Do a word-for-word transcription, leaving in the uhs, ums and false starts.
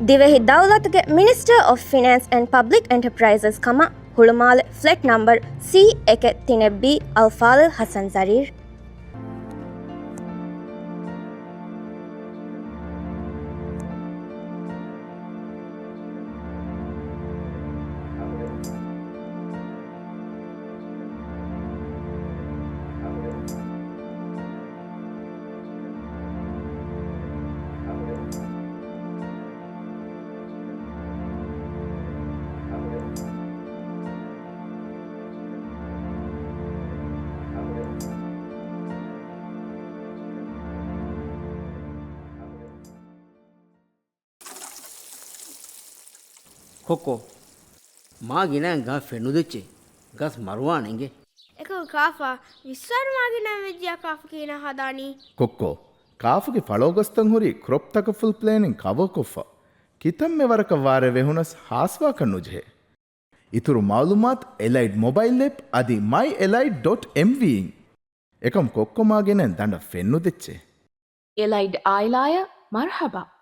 ދިވެހި ދައުލަތުގެ މިނިސްޓަރ އޮފް ފިނޭންސް އެންޑް ޕަބްލިކް އެންޓަޕްރައިޒަސް ކަމަށް ހުޅުމާލެ ފްލެޓް ނަމްބަރު ސީ އެކެއް ތިނެއް ބީ އަލްފާޟިލް ޙަސަން ޒަރީރް. ކޮއްކޮ، މާ ގިނައިން ގާ ފެނުދެއްޗޭ. ގަސް މަރުވާނެ އިނގޭ. އެކަކު ކާފަ، ވިއްސާރު މާ ގިނައިން ވެއްޖިޔާ ކާފަ ކީނާ ހަދާނީ. ކޮއްކޮ، ކާފަގެ ފަޅޯ ގޮސްތައް ހުރީ ކްރޮޕްތަކަށް ފުލް ޕްލޭނިން ކަވަރ ކޮށްފަ. ކިތަންމެ ވަރަކަށް ވާރޭ ވެހުނަސް ހާސްވާކަށް ނުޖެހޭ. އިތުރު މައުލޫމާތު އެލައިޑް މޮބައިލް އެޕް އަދި މައި އެލައިޑް ޑޮޓް އެމްވީ އިން. އެކަމް ކޮއްކޮ މާ ގިނައިން ދަނޑަށް ފެންނުދެއްޗޭ. އެލައިޑް އާއިލާއަށް މަރުޙަބާ.